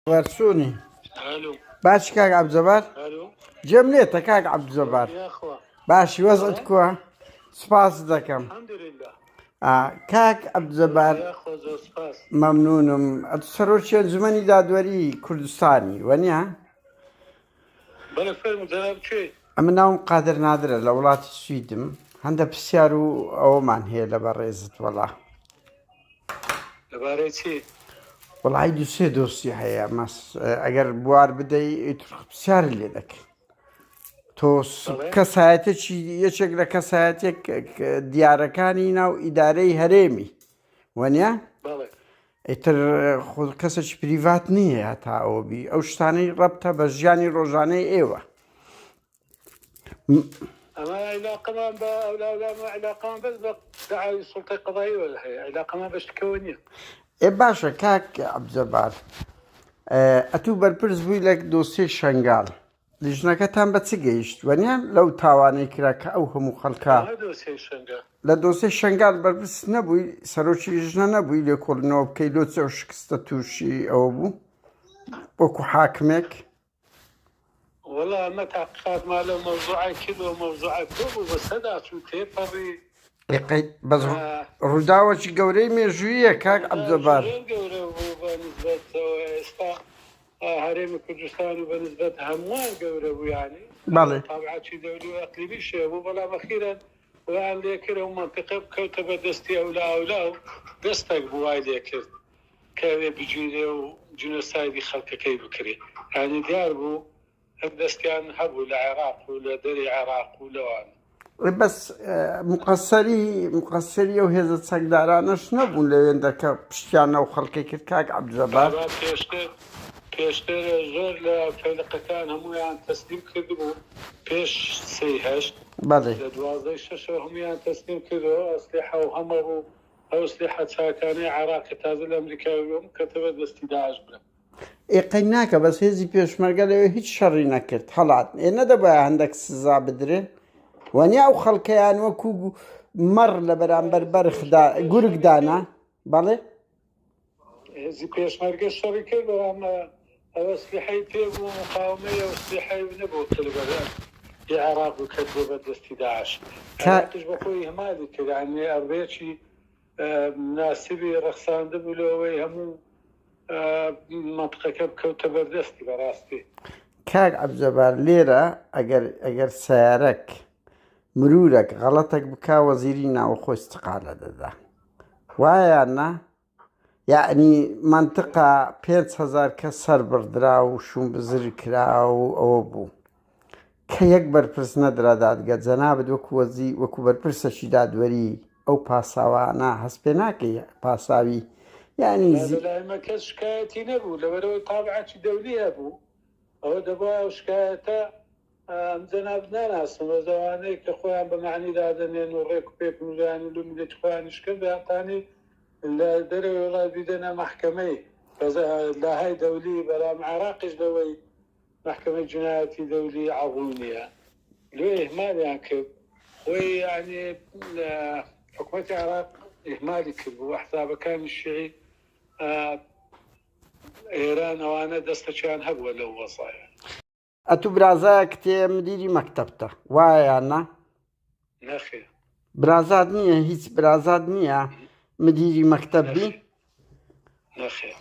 جەبار چۆنی؟ باشی کاک عەبدجەبار؟ جێم لێتە کاک عەبدجەبار باشی وەزعت کووە؟ سپاس دەکەم کاک عەبدجەبار مەمنونم ئەتو سەرۆکی ئەنجومەنی دادوەری کوردستانی وەنیە؟ ئەمە ناوم قادر نادرە لە وڵاتی سویدم هەندە پرسیار و ئەوەمان هەیە لە بەڕێزت وەڵا لەبارەی چی؟ وەڵی دوو سێ دۆستی هەیە مەس ئەگەر بوار بدەی ئیتر پرسیارت لێ دەکەین تۆ کەسایەتێکی یەکێک لە کەسایەتێک دیارەکانی ناو ئیدارەی هەرێمی وەنیە؟ ئیتر خۆ کەسێکی پریڤات نییە هەتا ئەوە بی ئەو شتانەی ڕەبتە بە ژیانی ڕۆژانەی ئێوە. ئەمە عیلاقەمان بە ئەولاولامە عیلاقەمان بەس بە دەعاوی سوڵتەی قەزاییەوە هەیە عیلاقەمان بە شتکەوە نییە. ئێ باشە کاک عەبدجەبار ئەتوو بەرپرس بووی لە دۆسیەی شەنگال لیژنەکەتان بە چ گەیشت وەنیە لەو تاوانەی کرا کە ئەو هەموو خەڵکە لە دۆسیەی شەنگال بەرپرس نەبووی سەرۆکی لیژنە نەبووی لێکۆڵینەوە بکەی لۆ چ ئەو شکستە تووشی ئەوە بوو وەکو حاکمێک وەڵا ئەمە تاقیقاتمان لەو مەوزوعە کرد و مەوزوعە کۆ بوو بەسەدا چوو تێپەڕی بەس ڕووداوەکی گەورەی مێژوویە کاک عەبدجەبار زۆر گەورە بوو بە نسبەتەوە ئێستا هەرێمی کوردستان و بە نسبەت هەمووان گەورە بوو یانی بەڵێ تابعاتی دەولی و ئەقلیمیش هەبوو بەڵام ئەخیرەن وایان لێکرد ئەو مەنتیقە بکەوتە بەر دەستی ئەولا ئەولا و دەستەک بوو وای لێکرد کە ئەوێ بگیرێ و جینۆسایدی خەڵکەکەی بکرێ یانی دیار بوو هەم دەستیان هەبوو لە عێراق و لە دەری عێراق و لەوان. بەس مقەسەری مقەسەری ئەو هێزە چەکدارانەش نەبوون لەوێندە کە پشتیان لەو خەڵکەی کرد کاک عەبدجەبار؟ بابا پێشتر پێشتر زۆر لە فەیلەقەکان هەموویان تەسلیم کردبوو پێش سێی هەشت بەڵێ. لە دوازدەی شەشەوە هەموویان تەسلیم کردەوە ئەسلیحە و هەمەڕ و ئەو ئەسلیحە چاکانەی عێراق کە تازە لە ئەمریکاوە بوو هەموو کەوتە بەر دەستی داعش برا. ئێ قەی ناکە بەس هێزی پێشمەرگە لەوێ هیچ شەڕی نەکرد هەڵات ئێ نەدەبایە هەندێک سزا بدرێن وانیا ئەو خەڵکەیان وەکو مەڕ لە بەرامبەر بەرخدا گورگ دانا بەڵێ هێزی پێشمەرگە شەڕی کرد بەڵام ئەوە سلیحەی پێ بوو مقاومەی ئەو سلیحەی نەبوو کە لەبەر ی عێراق بوو کەت بۆ بەردەستی داعش عێراقیش بەخۆی ئیهمالی کرد یانی ئەڕێکی مناسبی ڕەخساندبوو لۆ ئەوەی هەموو مەنتقەکە بکەوتە بەردەستی بەڕاستی. کاک عەبجەبار لێرە ئەگەر ئەگەر سەیارەک مرورەک غەڵەتەک بکا وەزیری ناوەخۆ استقالە دەدا وایە یان نا؟ یەعنی مەنتقە 5000 کەس سەربڕدرا و شوونبزر کرا و ئەوە بوو کە یەک بەرپرس نەدرا دادگە جەنابت وەکو وەزی وەکو بەرپرسەکی دادوەری ئەو پاساوانە هەست پێ ناکەی پاساوی یعنی زی... لای مە کەس شکایەتی نەبوو لەبەرەوەی تابعەکی دەولی هەبوو ئەوە دەبوو ئەو شکایەتە ئەم جەناب ناناسم بەس ئەوانەی کە خۆیان بە مەعنی دادەنێن و ڕێک و پێکن و لایان و لۆ میللەتی خۆیان ئیش کەن دەیانتانی لە دەرەوەی وڵات بیدەنە مەحکەمەی بەس لاهای دەولی بەڵام عێراقیش لەوەی مەحکەمەی جنایەتی دەولی عەغو نییە لۆ ئیهمالیان کرد خۆی یانی حکومەتی عێراق ئیهمالی کرد بوو ئەحزابەکانی شیعی ئێران ئەوانە دەستەکیان هەبووە لەو وەزایە. ئەتو برازایەکت هەیە مدیری مەکتەبتە وایە یان نا؟ نەخێر. برازات نییە هیچ برازات نییە مدیری مەکتەب بی؟ نەخێر.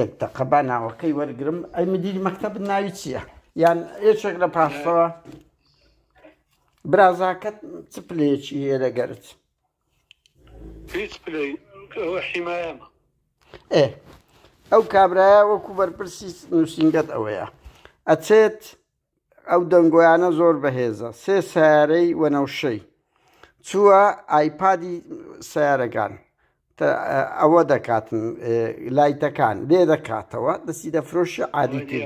یەک دەقە با ناوەکەی وەرگرم ئەی مدیری مەکتەبت ناوی چییە؟ یان یەکێک لە پاشەوە برازاکەت چ پلەیەکی هەیە لەگەرت؟ هیچ پلەی ئەوە حیمایەمە. ئێ ئەو کابرایە وەکو بەرپرسی نووسینگەت ئەوەیە ئەچێت ئەو دەنگۆیانە زۆر بەهێزە سێ سیارەی وەنەوشەی چووە ئایپادی سیارەکان ئەوە دەکاتن لایتەکان لێ دەکاتەوە دەستی دەفرۆشی عادی تێ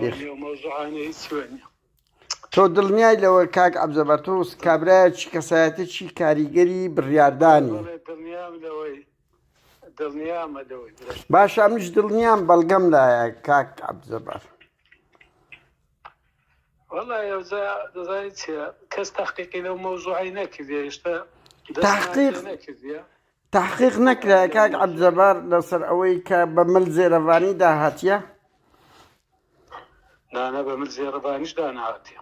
تۆ دڵنیای لەوە کاک عەبدجەبار تۆ کابرایەکی کەسایەتێکی کاریگەری بڕیاردانی باشە ئەمنیش دڵنیام بەڵگەم لایە کاک عەبدجەبار. وەڵا ئەوجا دەزانی چیە کەس تەحقیقی لەو مەوزوعەی نەکردیە هێشتا تحقیق نەکردیە تحقیق نەکرایە کاک عەبدجەبار لەسەر ئەوەی کە بە مل زێرەڤانی داهاتیە؟ نانا بە مل زێڕەڤانیش دانەهاتیە.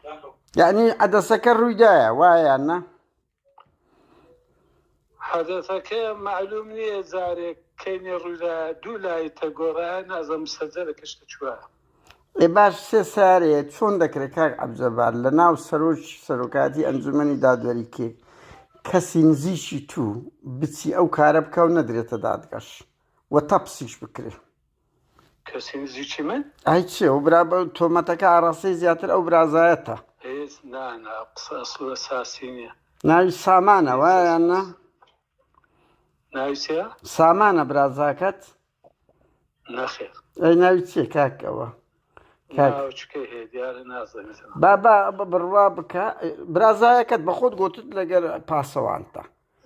یەعنی عەدەسەکە ڕوویدایە وایە یان نا؟ حەدەثەکە مەعلوم نییە جارێک کەینێ ڕوویدایە دوو لایتە گۆڕایە نازم مسەجەلە کە شتە چوایە. ئێ باش سێ سارەیە چۆن دەکرێت کاک عەبجەبار لە ناو سەرۆکی سەرۆکاتی ئەنجومەنی دادوەری کێ کەسی نزیکی تو بچی ئەو کارە بکە و نەدرێتە دادگەش و تەپسیش بکرێ. کەسی نزیکی من؟ ئای چی ئەو برا تۆمەتەکە ئاڕاستەی زیاتر ئەو برازایەتە. هیچ نا نا قسە ئەسڵ و ئەساسی نییە. ناوی سامانە وایە یان نا؟ ناوی چیە؟ سامانە برازاکەت؟ نەخێر. ئەی ناوی چیە کاک ئەوە؟ کاک ناوچکەی هەیە دیارە نازانم. با با بڕوا بکە برازایەکەت بە خۆت گۆتت لەگەر پاسەوانتە.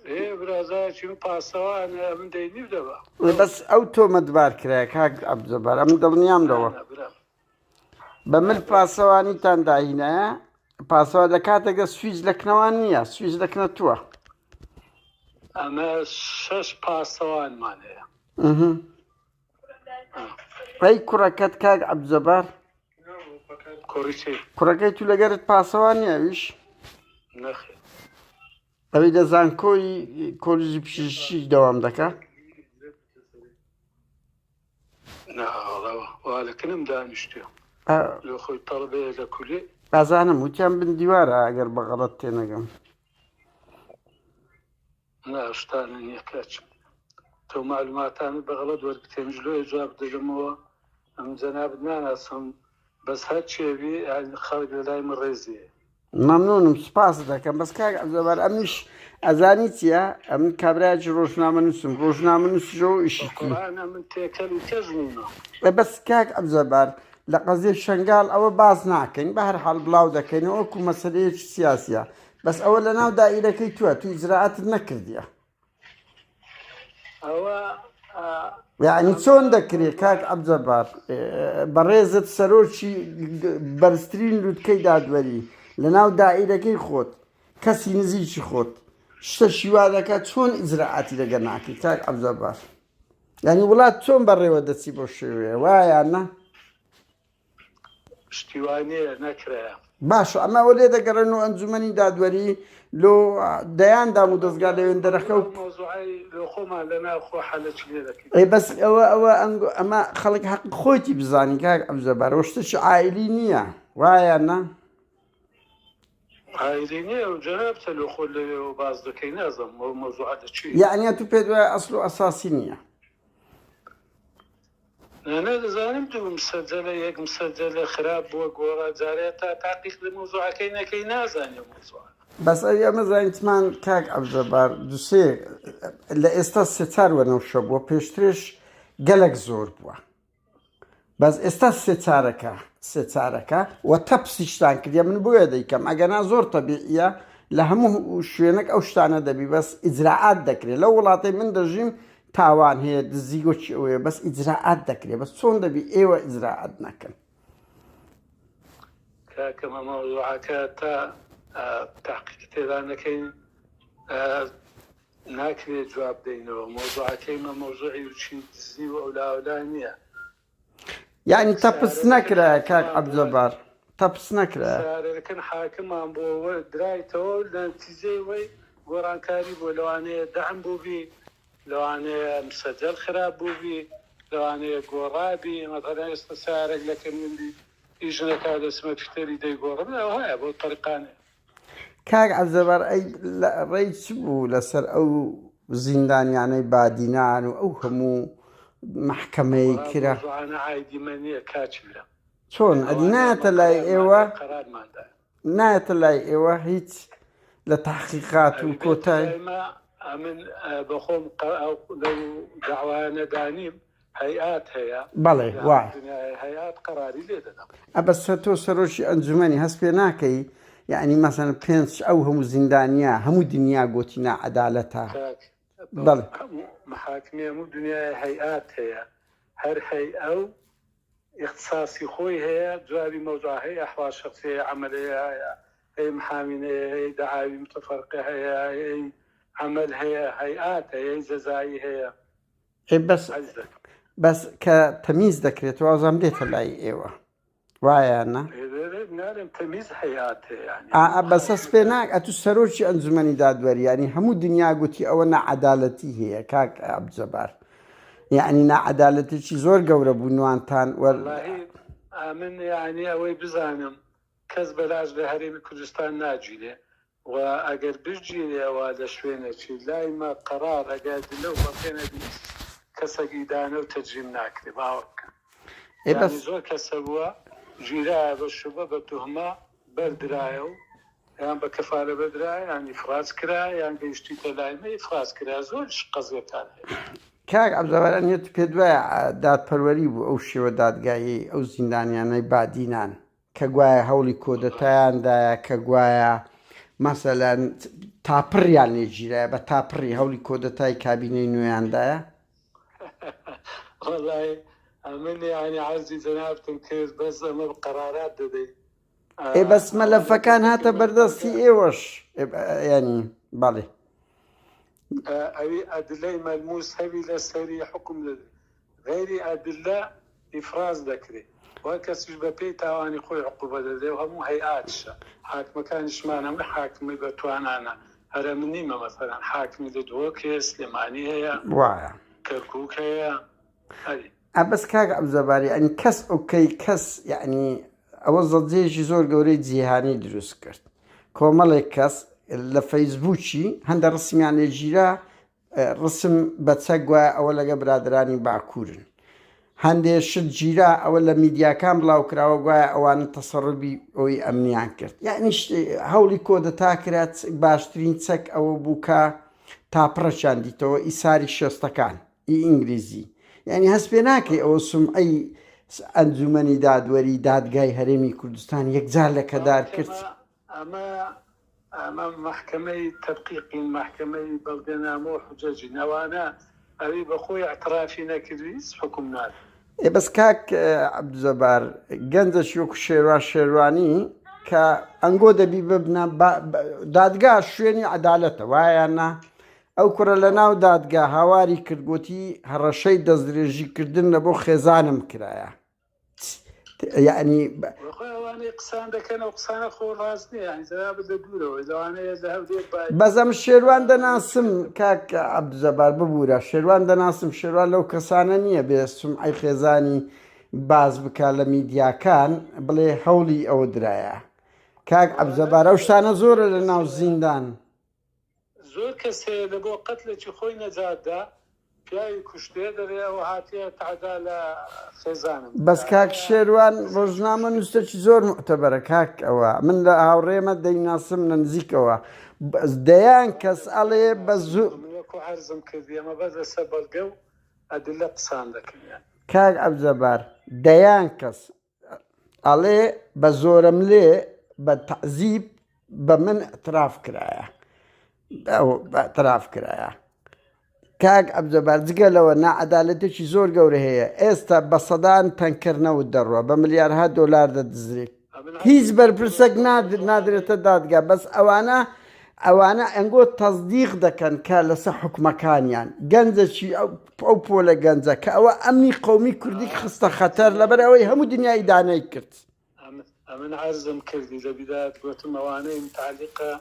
ئێ برازایەکی من پاسەوانە ئەمن دەینی و دەبا. بەس ئەو تۆمەتبار کرایە کاک عەبدولجەبار ئەمن دڵنیام لەوە. نا برام. بە مل پاسەوانیتان داهینایە پاسەوان لە کاتێکدا سویچ لە کنەوان نییە سویچ لە کنە تووە. ئەمە شەش پاسەوانمان هەیە. ئەی کوڕەکەت کاک عەبدولجەبار؟ کوڕی چی؟ کوڕەکەی تو لەگەرت پاسەوان نییە ئەویش؟ نەخێر. ئەوی لە زانکۆی کۆلیژی پزیشکی دەوام دەکا؟ نا وەڵا وا لە کنم دانیشتووە لۆ خۆی تەڵبەیە لە کولی. ئازانم وتیان بن دیوارە ئەگەر بە غەڵەت تێنەگەم. نا شتانە نییە کاچ تۆ معلوماتانت بە غەڵەت وەرگرتێ منش لۆیە جواب دەدەمەوە ئەمن جەنابت ناناسم بەس هەر چێ بی خەڵک لە لای من ڕێزی هەیە. مەمنونم سوپاست دەکەم بەس کاک عەبدولجەبار ئەمنیش ئەزانی چیە ئەمن کابرایەکی ڕۆژنامەنووسم ڕۆژنامەنووسیشەوە ئیشی بە قورئان ئەمن تێکەلی کەس نیمە. ئێ بەس کاک عەبدولجەبار لە قەزیەی شەنگال ئەوە باس ناکەین بە هەر حاڵ بڵاو دەکەینەوە وەکو مەسەلەیەکی سیاسیە بەس ئەوە لەناو دائیرەکەی توە تو ئیجرائاتت نەکردیە. ئەوە یعنی چۆن دەکرێت کاک عەبجەبار بەڕێزت سەرۆکی بەرزترین لوتکەی دادوەری لەناو دائیرەکەی خۆت کەسی نزیکی خۆت شتە شیوا دەکات چۆن ئیجرائاتی لەگەر ناکەی کاک عەبجەبار یعنی وڵات چۆن بەڕێوە دەچی بۆ شێوەیە وایە نا شتی وا نییە نەکرایە. باشە ئەمە ئەوە لێ دەگەڕێن و ئەنجومەنی دادوەری لۆ دەیان دام و دەزگا لەوێن دەرەکە و ئەو مەوزوعەی لۆ خۆمان لە ناو خۆ حەلەکی لێ دەکەین. ئەی بەس ئەوە ئەوە ئەنگۆ ئەمە خەڵک حەق خۆیتی بزانی کاک عەبدولجەبار ئەوە شتێکی عائیلی نییە وایە یان نا؟ عائیلی نییە و جەنابتە لۆ خۆت لەوێوە باس دەکەی نازانم ئەو مەوزوعە لە چی؟ یەعنی ئەتوو پێت وایە ئەسڵ و ئەساسی نییە؟ نا دەزانم دوو مسەجەلە یەک مسەجەلە خراپ بووە گۆڕا جارێ تا تاقیق لە مەوزوعەکەی نەکەی نازانی ئەو مەوزوعە. بەس ئەوی ئەمە زانیتمان کاک عەبدولجەبار دوسێ لە ئێستا سێ چار وەنەوشە بووە پێشترش گەلەک زۆر بووە بەس ئێستا سێ چارەکە سێ چارەکە و تەپسیشتان کردە من بۆیە دەیکەم ئەگەنا زۆر تەبیعیە لە هەموو شوێنێک ئەو شتانە دەبی بەس ئیجرائات دەکرێت لەو وڵاتەی من دەژیم تاوان هەیە دزی وەکی ئەوەیە بەس ئیجرائات دەکرێت بەس چۆن دەبی ئێوە ئیجرائات نەکەن. کاکە مە مەوزوعەکە تا تحقیق تێدا نەکەین ناکرێت جواب دەینەوە مەوزوعەکەی مە مەوزوعی وچی دزی و ئەولاولا نییە. یعنی تەپس نەکرایە کاک عەبدولجەبار تەپس نەکرایە. سارەکەن حاکمان بۆ درایتەوە لە نتیجەی وەی گۆڕانکاری بۆ لەوانەیە دەعم بووبی لەوانەیە مسەجەل خراپ بووبی لەوانەیە گۆڕابی مەسەلەن ئێستا سارەک لە کەمین بی ئیش نەکا دەچمە فیتەری دەیگۆڕم ئەوهایە بۆ تەریقانەیە. کاک عەبدولجەبار ئەی ڕێی چ بوو لەسەر ئەو زیندانیانەی بادینان و ئەو هەموو مەحکەمەی کرا؟ مەوزوعانە عایدی مە نییە کاکی برام. چۆن ئەدی نایەتە لای ئێوە؟ نایەتە لای ئێوە هیچ لە تحقیقات و کۆتای؟ ئەمن بەخۆم لەو داوایانە دانیم هەیئات هەیە بەڵێ وایە. هەیئات قەراری لێ دەدەم. ئە بەس تۆ سەرۆکی ئەنجومەنی هەست پێ ناکەی یەعنی مەسەن پێنچ ئەو هەموو زیندانیە هەموو دنیا گۆتی ناعەدالەتە کاک بەڵێ. هەموو محاکمی هەموو دنیای هەیئات هەیە هەر هەیئە و ئیختساسی خۆی هەیە جوابی مەوزوع هەیە ئەحوال شەخسی هەیە عەمەلەیە هەیە هەیە محامین هەیە هەیە دەعاوی متفەرقە هەیە هەیە عەمەل هەیە هەیئات هەیە جەزایی هەیە. ئێ بەس بەس کە تەمیز دەکرێتەوە ئەوزام دێتە لای ئێوە. وایە یان نا؟ نارێم تەمیز هەیاتێ یانی ئا ئا بەس هەست پێ ناک ئەتوو سەرۆکی ئەنجومەنی دادوەری یانی هەموو دنیا گوتی ئەوە ناعەدالەتی هەیە کاک عەبدجەبار یعنی ناعەدالەتێکی زۆر گەورە بوو نوانتان وەر وەڵاهی ئەمن یانی ئەوەی بزانم کەس بەلاش لە هەرێمی کوردستان ناگیرێ و ئەگەر بشگیرێ ئەوا لە شوێنەکی لای مە قەرار ئەگەر دلە و بەڵگە نەبی هیچ کەسەک ئیدانە و تەجریم ناکرێ باوەڕ بکەن ئێ بەس یانی زۆر کەس هەبووە گیرایە بە شوبە بە توهمە بەر درایە و یان بە کەفالە بەدرایە یان ئیفراج کرا یان گەیشتیتە لای مە ئیفراج کرا زۆریش قەزیەکان هەیە. کاک عەبدولجەبار ئەنیە تو پێت وایە دادپەروەری بوو ئەو شێوە دادگاییەی ئەو زیندانیانەی بادینان کە گوایە هەوڵی کۆدەتایان دایە کە گوایە مەسەلەن تاپڕیان لێ گیرایە بە تاپڕی هەوڵی کۆدەتای کابینەی نوێیان دایە؟ وەڵای ئەمن یانی عەرزی جەنابتم کرد بەس ئەمە قەرارات دەدەی ئێ بەس مەلەفەکان هاتە بەردەستی ئێوەش ینی بەڵێ ئەوی ئەدلەی مەلموس هەبی لەسەری حکوم دەدرێ غەیری ئەدلە ئیفراز دەکرێ و هەر کەسیش بە پێی تاوانی خۆی عقوبە دەدرێ و هەموو هەیئاتشە حاکمەکانیشمان هەموو حاکمی بە توانانە هەر ئەمن نیمە مەسەلەن حاکمی لە دهۆک هەیە سلێمانی هەیە وایە کەرکوک هەیە هەری. ئە بەس کاک عەبدولجەبار یەعنی کەس ئۆکەی کەس یەعنی ئەوە زەجەیەکی زۆر گەورەی جیهانی دروست کرد کۆمەڵێک کەس لە فەیسبووکی هەندە ڕسمیان لێ گیرا ڕسم بە چەک گوایە ئەوە لەگە برادرانی باکوورن هەندێ شت گیرا ئەوە لە میدیاکان بڵاو کراوە گوایە ئەوانە تەسەڕبی ئەوی ئەمنیان کرد یعنی هەوڵی کۆدەتا کرا باشترین چەک ئەوە بوو کە تاپڕەکیان دیتەوە ئیساری شێستەکان ئی ئینگلیزی یعنی هەست پێ ناکەی ئەوە سمعەی ئەنجومەنی دادوەری دادگای هەرێمی کوردستان یەکجار لە کەدار کرد. ئەمە ئەمە مەحکەمەی تەدقیقین مەحکەمەی بەڵگەنامە و حوجەجین ئەوانە ئەوی بە خۆی ئیعترافی نەکردوی هیچ حوکم نادەن. ئێ بەس کاک عەبدولجەبار گەنجەکی وەکو شێروان شێروانی کە ئەنگۆ دەبی ببنە دادگا شوێنی عەدالەتە وایە یان نا ئەو کوڕە لە ناو دادگا هاواری کرد گوتی هەڕەشەی دەستدرێژی کردن لە بۆ خێزانم کرایە یعنی خۆی ئەوانەی قسان دەکەن ئەو قسانە خۆ ڕاست نییە یعنی جەنابت لە دوورەوە لەوانەیە لە هەولێر بای بەس ئەم شێروان دەناسم کاک عەبدولجەبار ببوورە شێروان دەناسم شێروان لەو کەسانە نییە بێ سومعەی خێزانی باس بکا لە میدیاکان بڵێ هەوڵی ئەوە درایە کاک عەبدولجەبار ئەو شتانە زۆرە لە ناو زیندان زۆر کەس هەیە لە بۆ قەتلێکی خۆی نەجات دا پیاوی کوشتێ دەرێ ئەوە هاتیە تەعدا لە خێزانم بەس کاک شێروان ڕۆژنامە نووسەکی زۆر معتەبەرە کاک ئەوە من لە هاوڕێمە دەیناسم لە نزیکەوە بەس دەیان کەس ئەڵێ بە زوو من وەکو عەرزم کردی ئەمە بەس لەسەر بەڵگە و ئەدلە قسان دەکەم یان. کاک عەبدجەبار دەیان کەس ئەڵێ بە زۆرەملێ بە تەعزیب بە من اعتراف کرایە اعتراف کرایە کاک عەبدولجەبار جگە لەوە ناعەدالەتێکی زۆر گەورە هەیە ئێستا بە سەدان تەنکەر نەوت دەڕوە بە ملیارها دۆلار دەدزرێت هیچ بەرپرسەک نادرێتە دادگا بەس ئەوانە ئەوانە ئەنگۆ تەزدیق دەکەن کە لەسەر حکومەکانیان گەنجەکی ئەو پۆلە گەنجە کە ئەوە ئەمنی قومی کوردی خستە خەتەر لەبەر ئەوەی هەموو دنیا ئیدانەی کرد. ئەمن عەرزم کردی لە بیدایەت گۆتم ئەوانەی متعەلیقە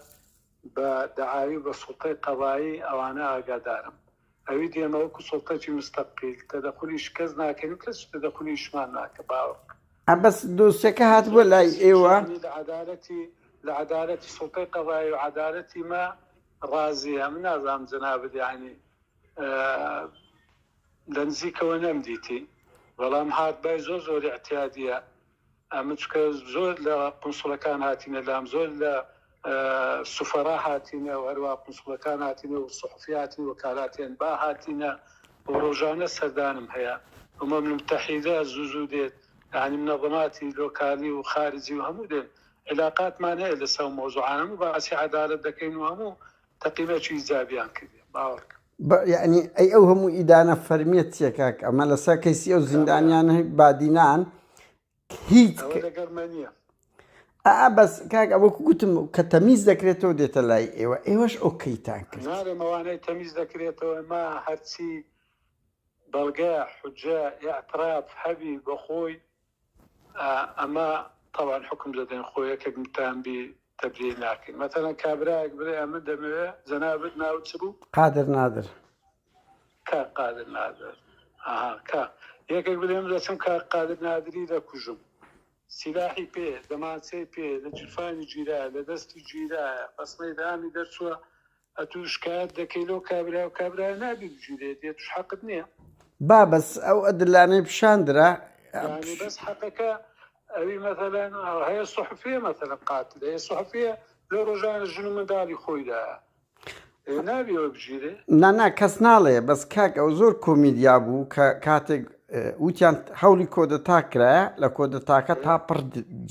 بە دەعاوی و بە سوڵتەی قەزایی ئەوانە ئاگادارم ئەوی دی ئێمە وەکو سوڵتەکی مستەقیل تەدەخولیش کەس ناکەین و کەسیش تەدەخولیشمان ناکە باوەڕ بکە. بەس دۆسیەکە هاتبووە لای ئێوە؟ لە عەدالەتی لە عەدالەتی سوڵتەی قەزایی و عەدالەتی مە ڕازیە ئەمن نازانم جەنابت یانی لە نزیکەوە نەمدیتی بەڵام هات بای زۆر زۆر ئیعتیادیە ئەمن چونکە زۆر لە قونسڵەکان هاتینە لام زۆر لە سوفەرا هاتینە و هەروە قونسڵەکان هاتینە و سوحفی هاتین وەکالاتی ئەنبا هاتینە و ڕۆژانە سەردانم هەیە ئومەم المتحیدە زوو زوو دێت یعنی منەظەماتی لۆکالی و خارجی و هەموو دێن علاقاتمان هەیە لەسەر ئەو مەوزوعانە هەموو باسی عەدالەت دەکەین و هەموو تەقیمێکی ئیجابیان کردیە باوەڕ کە. یەعنی ئەی ئەو هەموو ئیدانە فەرمیە چیە کاک ئەمە لەسەر کەیسی ئەو زیندانیانە بادینان هیچ ئەوە لەگەڵ مە نییە. ئا بەس کاک ئەوە گوتم کە تەمیز دەکرێتەوە دێتە لای ئێوە ئێوەش ئۆکەیتان کرد. ناڵێم ئەوانەی تەمیز دەکرێتەوە ما هەرچی بەڵگە حوجە ئیعتراف هەبی بەخۆی. ئەمە تەوان حکم دەدەین خۆ یەکێک متان بی تەبریە ناکەین مەتەلەن کابرایەک بڵێ ئەمن دەمەوێ جەنابت ناوت چ بوو؟ قادر نادر. کاک قادر نادر ئەها کا یەکێک بڵێ من دەچم کاک قادر نادری دەکوژم سیلاحی پێ دەمانچەی پێ لە جیرفانی گیرایە لە دەستی گیرایە بەسمەی دامی دەرچووە ئەتوو شکایەت دەکەی لەو کابرا و کابرا نابی بگیرێت یە توش حەقت نییە. با بەس ئەو ئەدلانەی پیشان درا. یانی بەس حەقەکە ئەوی مەثەلەن هەیە سوحفیە مەثەلەن قاتل هەیە سوحفیە لەو ڕۆژانە ژن و منداڵی خۆیدایە نابی ئەوە بگیرێ. نا نا کەس ناڵێ بەس کاک ئەو زۆر کۆمیدیا بوو کە کاتێک وتیان هەوڵی کۆدەتا کرایە لە کۆدەتاکە تا پڕ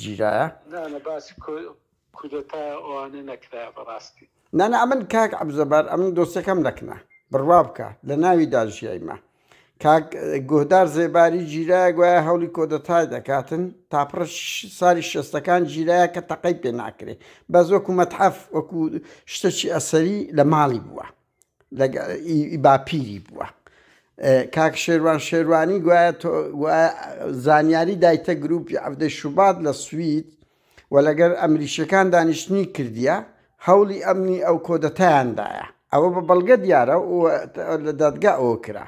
گیرایە. نا نا باسی کودەتا ئەوانە نەکرایە بەڕاستی. نا نا ئەمن کاک عەبجەبار ئەمن دۆسیەکەم لەکنە بڕوا بکە لە ناویدا ژیایمە کاک گۆهدار زێباری گیرایە گوایە هەوڵی کۆدەتای دەکاتن تا پڕ سالی شێستەکان گیرایە کە تەقەی پێ ناکرێ بەس وەکو مەتحەف وەکو شتەکی ئەسەری لە ماڵی بووە باپیری بووە کاک شێروان شێروانی گوایە زانیاری دایتە گروپی عەفدەی شوبات لە سوید و لەگەر ئەمریکیەکان دانیشتنی کردیە هەوڵی ئەمنی ئەو کۆدەتایان دایە ئەوە بە بەڵگە دیارە و لە دادگا ئەوە کرا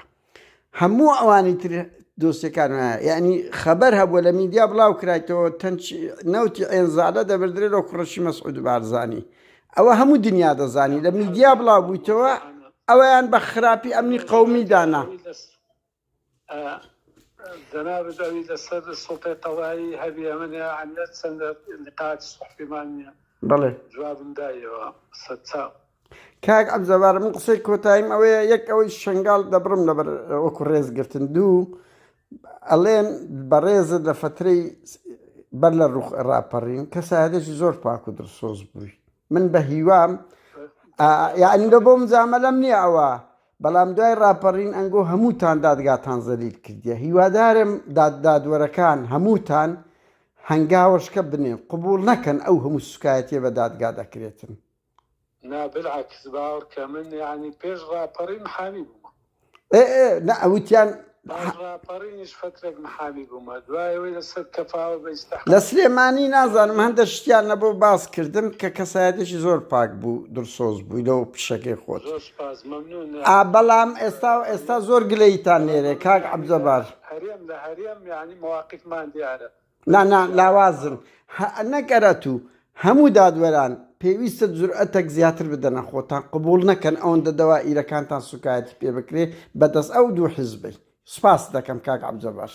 هەموو ئەوانی تر دۆسیەکان یعنی خەبەر هەبووە لە میدیا بڵاو کرایتەوە تەنچ نەوتی عێنزالە دەبردرێت لەو کوڕەشی مەسعود بارزانی ئەوە هەموو دنیا دەزانی لە میدیا بڵاو بوویتەوە ئەویان بە خراپی ئەمنی قەومی دانا. جەنابت ئەوی لەسەر سوڵتەی قەزایی هەبی ئەمن یاعنی چەندە لقاعەتی سوحفیمان نییە بەڵێ جوابم دایەوە سەرچاو. کاک عەبدجەبار من قسەی کۆتاییم ئەوەیە یەک ئەوەی شنگال دەبڕم لەبەر وەکو ڕێز گرتن دوو ئەڵێن بەڕێزت لە فترەی بەر لە ڕوخ ڕاپەڕین کەسایەتێکی زۆر پاک و دڵسۆز بووی من بە هیوام یعنی لە بۆم جامەلەم نییە ئەوە بەڵام دوای ڕاپەڕین ئەنگۆ هەمووتان دادگاتان زەلیل کردیە هیوادارم داد دادوەرەکان هەمووتان هەنگاوەشکە بنێن قبوڵ نەکەن ئەو هەموو سوکایەتیە بە دادگا دەکرێتن. نا بالعکس باوەڕکە من یانی پێش ڕاپەڕین محامی بوومە. ئێ ئێ نا وتیان پاش ڕاپەڕینیش فەترێک محامی بوومە دوای ئەوەی لەسەر کەفاوە بە ئیستحقاق. لە سلێمانی نازانم هەندە شتیان لەبۆ باس کردم کە کەسایەتێکی زۆر پاک بوو دڵسۆز بووی لەو پیشەکەی خۆت. زۆر سوپاس مەمنون. ئا بەڵام ئێستا و ئێستا زۆر گلەییتان لێرێ کاک عەبجەبار. هەرێم لە هەرێم یانی مەواقیفمان دیارە. نا نا لاوازن نەک ئەرەتوو هەموو دادوەران پێویستە جورئەتەک زیاتر بدەنە خۆتان قبوڵ نەکەن ئەوەندە دەوائیرەکانتان سوکایەتی پێ بکرێ بەدەست ئەو دوو حیزبەی. سوپاست دەکەم کاک عەبجەبار.